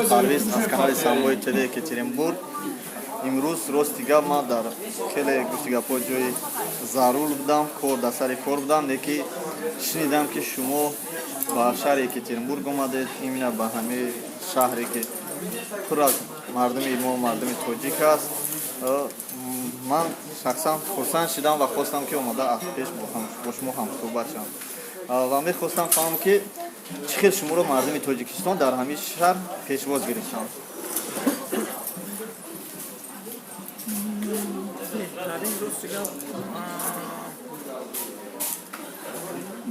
Парвиз аз канали Самбои ТВ Екатеринбург. Имрӯз, рости гап, ман дар хеле, гуфти гапҳо, ҷои зарур будам, кор дар сари кор будам, леки шунидам, ки шумо ба шаҳри Екатеринбург омадед, именно ба ҳамаи шаҳре, ки пур аз мардуми мо, мардуми тоҷик аст. Ман шахсан хурсанд шидам ва хостам, ки омада аз пеш бо шумо ҳамсӯҳбат шавам ва мехостам фаҳмам, ки чӣ хел шуморо мардуми Тоҷикистон дар ҳамин шаҳр пешвоз гирифтанд. Беҳтарин, рости гап,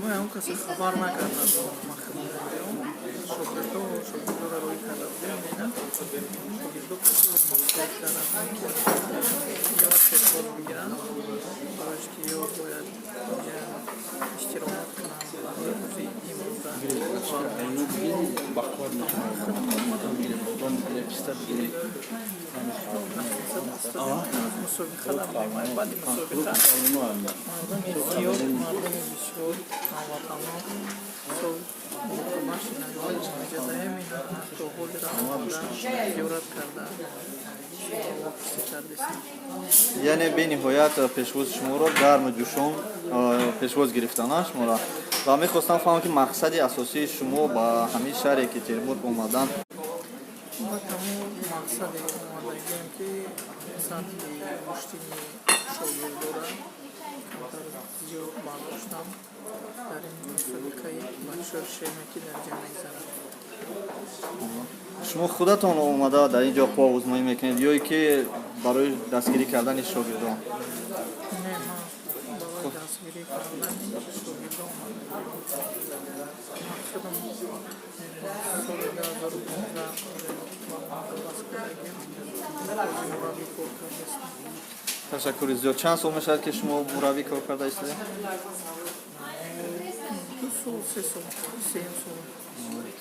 мо ягон касе хабар накарда махдум, шогирдоро рӯй карда будем, ина шогирдо маслиҳат карданд, ки ёра пешвоз бигиранд, барои ки ё бояд истироҳат кунанд барои рӯзи имрӯза. Бадом бигирем, писта бигирем. Мусобиқа будем, баъди мусобиқа мардуми зиёд, мардуми бисёр, ҳамватанон хабар шидаем, то ҳолира омада зиёрат карда. Яъне бениҳоят пешвози шуморо гарму ҷӯшон пешвоз гирифтана шуморо. Ва мехостам фаҳмам, ки мақсади асосии шумо ба ҳамин шаҳри Екатеринбург омадан? Мақсади омадагием, ки сатҳи гӯштини шогирдора камтар зиёд бардоштам дар ин мусобиқаи «Большой шлем», ки дар ҷа мегзарад. Шумо худатон омада дар ин ҷо қувваозмоӣ мекунед ё ки барои дастгирӣ кардани шогирдон? Не, ман барои дастгирӣ кардани шогирдон омадагием. Ман худам соли 2015 ба кардагием, мураббӣ кор кардастам. Ташаккури зиёд. Чанд сол мешавад, ки шумо мураббӣ кор карда истодед? 2 сол, 3 сол, сеюм сол.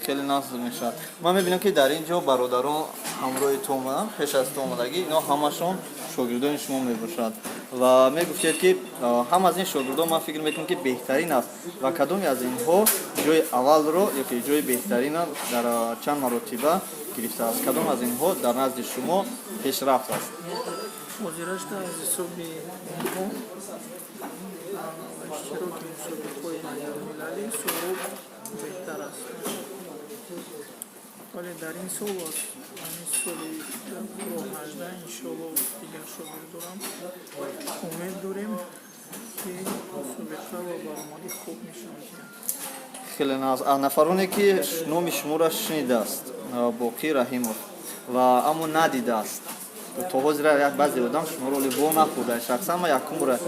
Хеле нағз мешавад. Ман мебинам, ки дар ин ҷо бародарон ҳамроҳи ту омаданд, пеш аз ту омадагӣ. Ино ҳамашон шогирдони шумо мебошад ва мегуфтед, ки ҳам аз ин шогирдон, ман фикр мекунам, ки беҳтарин аст. Ва кадоме аз инҳо ҷои аввалро ёки ҷои беҳтарина дар чанд маротиба гирифтааст? Кадом аз инҳо дар назди шумо пешрафт аст? Ҳозирашта аз ҳисоби онҳо иштироки мусобиқаҳои байналмилалӣ Суҳроб беҳтар аст, вале дар ин сол, аз ҳамин соли 2018, иншоалло, дигар шогирдорам умед дорем, ки мусобиқа ва баромадӣ хуб нишон диҳанд. Хеле нағз. Нафароне, ки номи шуморо шунидааст, Боқӣ Раҳимов, ва аммо надидааст то ҳозира, як баъзе одам шуморо оле во нахӯрда. Шахсан ман якум бора,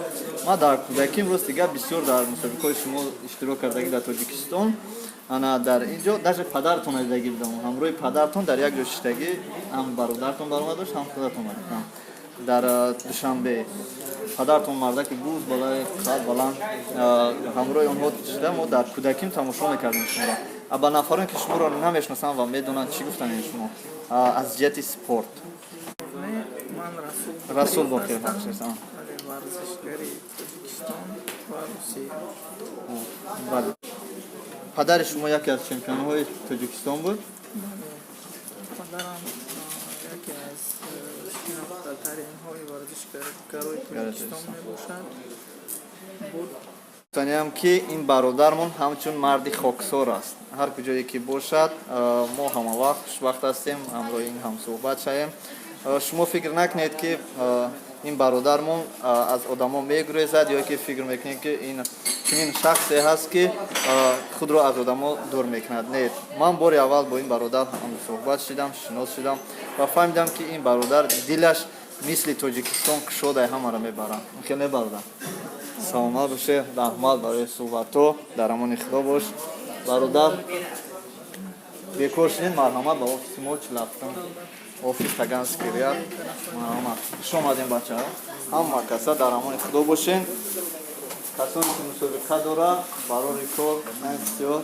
ман дар кӯдаким, рости гап, бисёр дар мусобиқаҳои шумо иштирок кардагӣ дар Тоҷикистон. Ана дар ин ҷо даже падаратон дидагӣ будам, ҳамроҳи падаратон дар як ҷо шиштагӣ, ҳам бародаратон баромад дошт, ҳам худатон омадам дар Душанбе. Падаратон мардаки буз балаи қад баланд, ҳамроҳи онҳо шида, мо дар кӯдаким тамошо мекардем шуморо. Ба нафароне, ки шуморо намешиносанд ва медонанд, чӣ гуфтанд шумо аз ҷиҳати спорт? Не, ман Расул Расул Боқиев. Ҳастам, варзишгари Тоҷикистон ва Русия. Бале, падари шумо яке аз чемпионҳои Тоҷикистон буд. Бале, падарам яке аз шинохтатаринҳои варзишгарои Тоҷикистон мебошад, буд. Гуфтаниам, ки ин бародармон ҳамчун марди хоксор аст. Ҳар куҷое ки бошад, мо ҳамавақт хушбахт ҳастем ҳамроҳи ин ҳамсӯҳбат шавем. Шумо фикр накунед, ки ин бародармон аз одамо мегурезад ё ки фикр мекунед, ки ин чунин шахсе ҳаст, ки худро аз одамо дур мекунад. Не, ман бори аввал бо ин бародар ҳамсӯҳбат шидам, шинос шидам ва фаҳмидам, ки ин бародар дилаш мисли Тоҷикистон кушодай, ҳамаро мебарад. Хеле бародар, саломат боше, раҳмат барои суҳбатҳо, дар амони Худо бош, бародар. Бекор шинед, марҳамат ба офиси мо, чилафтам офис, Таганский ряд, марҳамат. Хуш омадем, бачаҳо, ҳама каса дар амони Худо бошен. Касоне, ки мусобиқа дора, барори кор, зиёд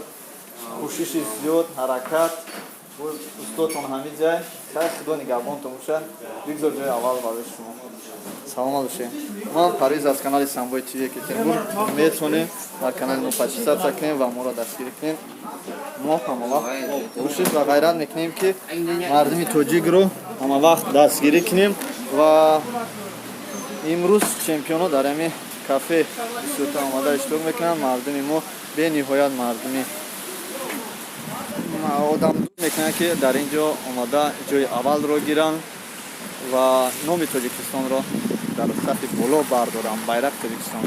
кӯшиши зиёд, ҳаракат. Устодтон ҳамин ҷай. Хай, Худо нигаҳбонтон бошад, бигзор ҷои аввал барои шумо. Саломат бошед. Ман Парвиз аз канали Самбои ТВ Екатеринбург. Метавонем дар канали мо подписаться кунем ва моро дастгирӣ кунем. Мо ҳамавақт кӯшиш ва ғайрат мекунем, ки мардуми тоҷикро ҳамавақт дастгирӣ кунем. Ва имрӯз чемпионҳо дар ҳамин кафе бисёртар омада иштирок мекунанд. Мардуми мо бениҳоят мардуми одамдӯст мекунанд, ки дар ин ҷо омада ҷои аввалро гиранд ва номи Тоҷикистонро дар сафи боло бардоранд, байрақи Тоҷикистон.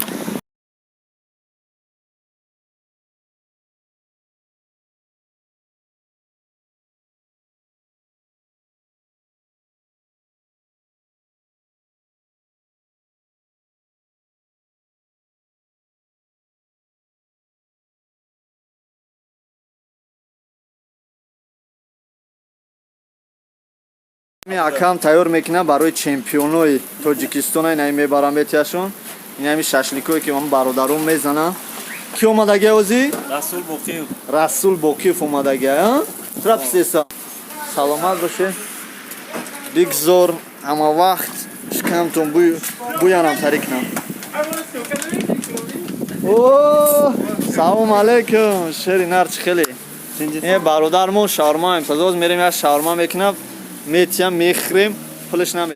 Акам тайёр мекунам барои чемпионои Тоҷикистон. Инаи мебарам бетияшон, инами шашликое, ки ман бародарон мезанам. Ки омадагия озӣ? Расул Боқиев. Расул Боқиев омадагия. Трапсеса, саломат боше. Бигзор ҳама вақт шикамтон буянам тарикнам. О, салом алейкум, шери нар, чӣ хеле? Е, бародармон шаурма импазоз, мерем, як шаурма мекунам, метиям, мехӯрем, пулаш наме.